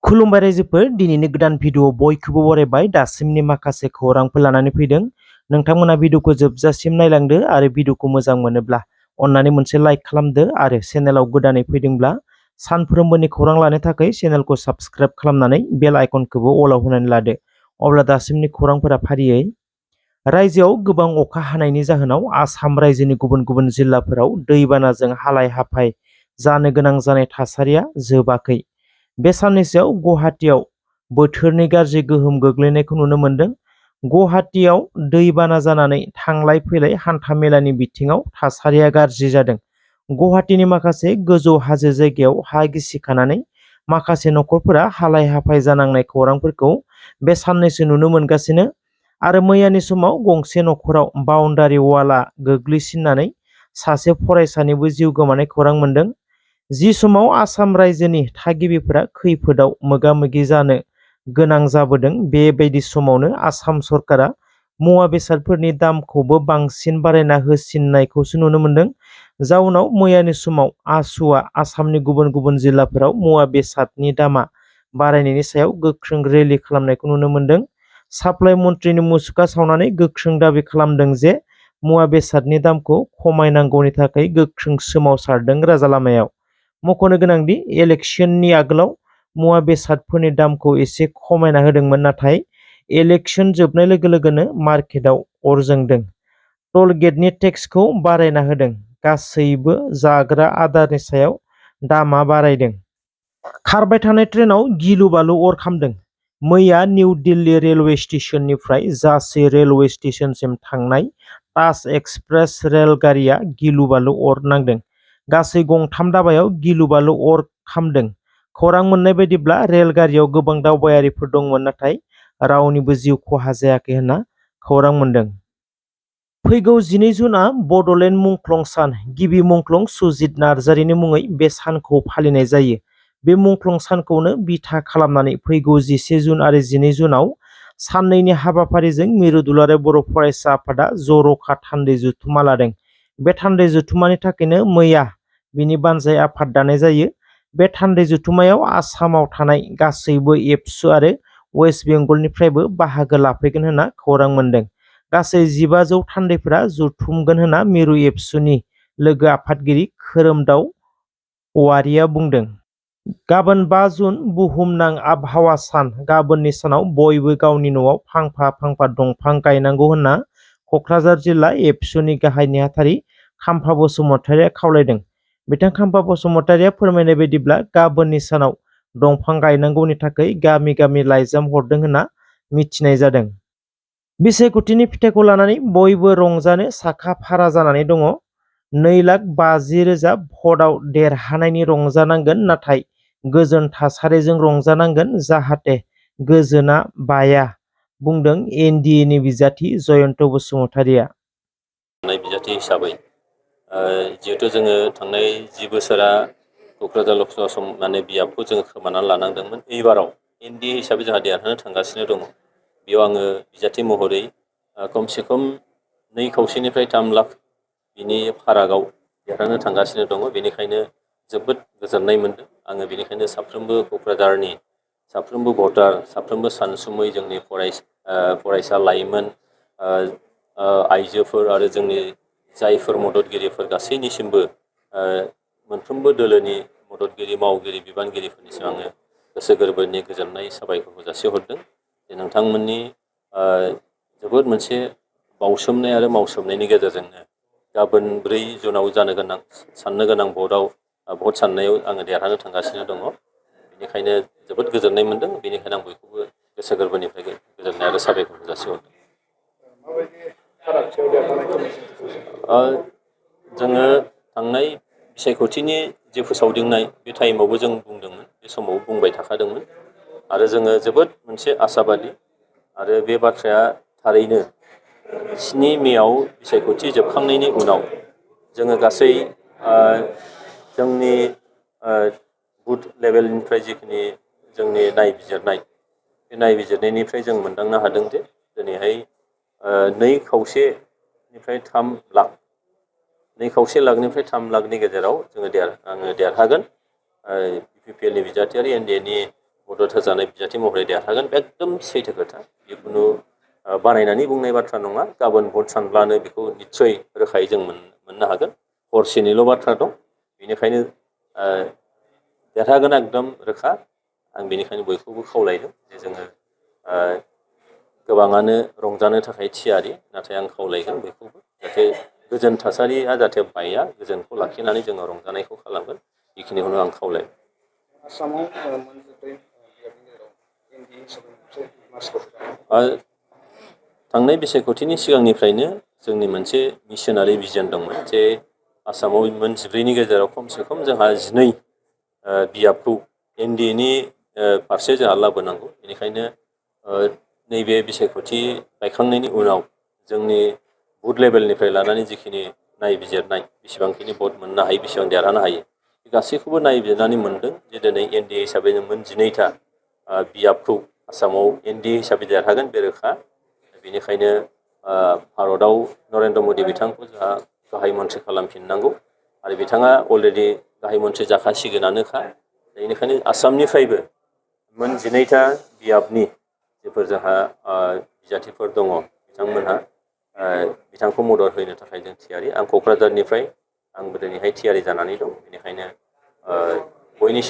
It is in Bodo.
खुलुमबाय रायजोफोर दिनैनि गोदान भिडिअ बयखौबो बरायबाय दासिमनि माखासे खौरांफोर लानानै फैदों नोंथांमोना भिडिअखौ जोबजासिम नायलांदो आरो भिडिअखौ मोजां मोनोब्ला अन्नानै मोनसे लाइक खालामदो आरो चेनेलाव गोदानै फैदोंब्ला सानफ्रोमबोनि खौरां लानो थाखाय चेनेलखौ साबस्क्राइब खालामनानै बेल आइकनखौबो अलाव होनानै लादो अब्ला दासिमनि खौरांफोरा फारियै रायजोआव गोबां अखा हानायनि जाहोनाव आसाम रायजोनि गुबुन गुबुन जिल्लाफोराव दैबानाजों हालाय हाफाय जानो गोनां जानाय थासारिया जोबाखै। बे साननैसोआव गुवाहाटीआव बोथोरनि गाज्रि गोहोम गोग्लैनायखौ नुनो मोन्दों। गुवाहाटीआव दैबाना जानानै थांलाय फैलाय हान्थामेलानि बिथिङाव थासारिया गाज्रि जादों। गुवाहाटीनि माखासे गोजौ हाजो जायगायाव हा गिसिखानानै माखासे नखरफोरा हालाय हाफाय जानांनाय खौरांफोरखौ बे साननैसो नुनो मोनगासिनो आरो मैयानि समाव गंसे नखराव बाउन्डारि वालआ गोग्लैसिननानै सासे फरायसानिबो जिउ गोमानाय खौरां मोन्दों। जि समाव आसाम रायजोनि थागिबिफोरा खैफोदाव मोगा मोगि जानो गोनां जाबोदों बेबायदि समावनो आसाम सरकारा मुवा बेसादफोरनि दामखौबो बांसिन बारायना होसिननायखौसो नुनो मोन्दों। जाउनाव मैयानि समाव आसुआ आसामनि गुबुन गुबुन जिल्लाफोराव मुवा बेसादनि दामा बारायनायनि सायाव गोख्रों रेलि खालामनायखौ नुनो मोन्दों। साप्लाइ मन्थ्रिनि मुसुखा सावनानै गोख्रों दाबि खालामदों जे मुवा बेसादनि दामखौ खमायनांगौनि थाखाय गोख्रों सोमावसारदों राजा लामायाव। मख'नो गोनांदि इलेक्शननि आगोलाव मुवा बेसादफोरनि दामखौ एसे खमायना होदोंमोन नाथाय इलेक्शन जोबनाय लोगो लोगोनो मार्केटआव अर जोंदों। टल गेटनि टेक्सखौ बारायना होदों। गासैबो जाग्रा आदारनि सायाव दामा बारायदों। खारबाय थानाय ट्रेनाव गिलु बालु अर खामदों। मैया निउ दिल्ली रेलवे स्टेशननिफ्राय झांसी रेलवे स्टेशनसिम थांनाय ताज एक्सप्रेस रेलगारिया गिलु बालु अर नांदों। गासै गंथाम दाबायाव गिलु बालु अर खामदों। खौरां मोननाय बायदिब्ला रेलगारियाव गोबां दावबायारिफोर दंमोन नाथाय रावनिबो जिउ खहा जायाखै होनना खौरां मोन्दों। फैगौ 12 जुनआ बड'लेण्ड मुंख्लं सान। गिबि मुंख्लं सुजित नार्जारिनि मुङै बे सानखौ फालिनाय जायो। बे मुंख्लं सानखौनो बिथा खालामनानै फैगौ 11 जुन आरो 12 जुनाव साननैनि हाबाफारिजों मिरु दुलाराय बर' फरायसा आफादा जर'खा थान्दै जथुमा लादों। बे थान्दै जथुमानि थाखायनो मैया बिनि बानजाय आफाद दानाय जायो। बे थान्दै जथुमायाव आसामाव थानाय गासैबो एबसु आरो वेस्ट बेंगलनिफ्रायबो बाहागो लाफैगोन होनना खौरां मोन्दों। गासै 1500 थान्दैफोरा जथुमगोन होनना मिरु एबसुनि लोगो आफादगिरि खोरोमदाव औवारिया बुंदों। गाबोन 5 जुन बुहुमनां आबहावा सान। गाबोननि सानाव बयबो गावनि न'आव फांफा फांफा दंफां गायनांगौ होनना क'क्राझार जिल्ला एबसुनि गाहाय नेहाथारि खाम्फा बसुमतारिया खावलायदों। बिथां खाम्फा बसुमतारिया फोरमायनाय बायदिब्ला गाबोननि सानाव दंफां गायनांगौनि थाखाय गामि गामि लाइजाम हरदों होनना मिथिनाय जादों। बिसायख'थिनि फिथाइखौ लानानै बयबो रंजानो साखा फारा जानानै दङ। 2,50,000 भटआव देरहानायनि रंजानांगोन नाथाय गोजोन थासारिजों रंजानांगोन जाहाथे गोजोना बाया बुंदों एनडिएनि बिजाथि जयन्त बसुमतारिया। बिजाथि हिसाबै जिहेतु जोङो थांनाय 10 बोसोरा क'क्राझार लकसभा सम बियाबखौ जोङो खोमानानै लानांदोंमोन। एबाराव एनडिए हिसाबै जोंहा देरहानो थांगासिनो दङ। बेयाव आङो बिजाथि महरै खमसे खम 2,5-3 लाख बिनि फारागाव देरहानो थांगासिनो दङ। बेनिखायनो जोबोद गोजोननाय मोन्दों। आङो बेनिखायनो साफ्रोमबो क'क्राझारनि साफ्रोमबो भटार साफ्रोमबो सानसुमै जोंनि फरायसा लाइमोन आइजोफोर आरो जोंनि जायफोर मददगिरिफोर गासैनिसिमबो मोनफ्रोमबो दोलोनि मददगिरि मावगिरि बिबानगिरिफोरनिसिम आङो गोसो गोरबोनि गोजोननाय साबायखरखौ जासिहरदों जे नोंथांमोननि जोबोद मोनसे बावसोमनाय आरो मावसोमनायनि गेजेरजोंनो गाबोन 4 जुनाव जानो गोनां साननो गोनां भट साननायाव आङो देरहानो थांगासिनो दङ। बेनिखायनो जोबोद गोजोननाय मोन्दों। बेनिखायनो आं बयखौबो गोसो गोरबोनिफ्राय गोजोननाय आरो साबायखरखौ जासिहरदों। जोङो थांनाय बिसायख'थिनि जे फोसावदिंनाय बे टाइमावबो जों बुंदोंमोन, बे समाव बुंबाय थाखादोंमोन आरो जोङो जोबोद मोनसे आसाबादि आरो बे बाथ्राया थारैनो 7 मेआव बिसायख'थि जोबखांनायनि उनाव जोङो गासै जोंनि बुथ लेभेलनिफ्राय जिखिनि जोंनि नायबिजिरनाय बे नायबिजिरनायनिफ्राय जों मोनदांनो हादों जे दिनैहाय 2,5-3 लाख 2,5 लाखनिफ्राय 3 लाखनि गेजेराव आङो देरहागोन। BPPL नि बिजाथियारि एनडिएनि मदद होजानाय बिजाथि महरै देरहागोन बे एकदम सैथो खोथा जिखुनु बानायनानै बुंनाय बाथ्रा नङा गाबोन भट सानब्लानो बेखौ निस्सय रोखायै जों मोननो हागोन हरसेनिल' बाथ्रा दं बेनिखायनो देरहागोन एकदम रोखा आं बेनिखायनो बयखौबो खावलायदों जे जोङो गोबाङानो रंजानो थाखाय थियारि नाथाय आं खावलायगोन बयखौबो जाहाथे गोजोन थासारिया जाहाथे बाया गोजोनखौ लाखिनानै जोङो रंजानायखौ खालामगोन बेखिनिखौनो आं खावलायगोन आसामाव मोनजोब्बाय बियाबनि गेजेराव एनडि हिसाबै मोनसे थांनाय बिसायख'थिनि सिगांनिफ्रायनो जोंनि मोनसे मिशनारि भिजन दंमोन जे आसामाव मोन 14नि गेजेराव खमसे खम जोंहा 12 बियाबखौ एनडिएनि फारसे जोंहा लाबोनांगौ बेनिखायनो नैबे बिसायख'थि बायखांनायनि उनाव जोंनि बुथ लेभेलनिफ्राय लानानै जिखिनि नायबिजिरनाय बेसेबांखिनि भट मोननो हायो बेसेबां देरहानो हायो गासैखौबो नायबिजिरनानै मोनदों जे दिनै एनडिए हिसाबै जों मोन 12था बियाबखौ आसामाव एनडिए हिसाबै देरहागोन बे रोखा बेनिखायनो भारतआव नरेन्द्र मदि बिथांखौ जोंहा गाहाय मन्थ्रि खालामफिननांगौ आरो बिथाङा अलरेडि गाहाय मन्थ्रि जाखासिगोनानोखा बेनिखायनो आसामनिफ्रायबो मोन 12था बियाबनि जेफोर जोंहा बिजाथिफोर दङ बिथांमोनहा बिथांखौ मदद होनो थाखाय जों थियारि आं क'क्राझारनिफ्राय आंबो दिनैहाय थियारि जानानै दं बेनिखायनो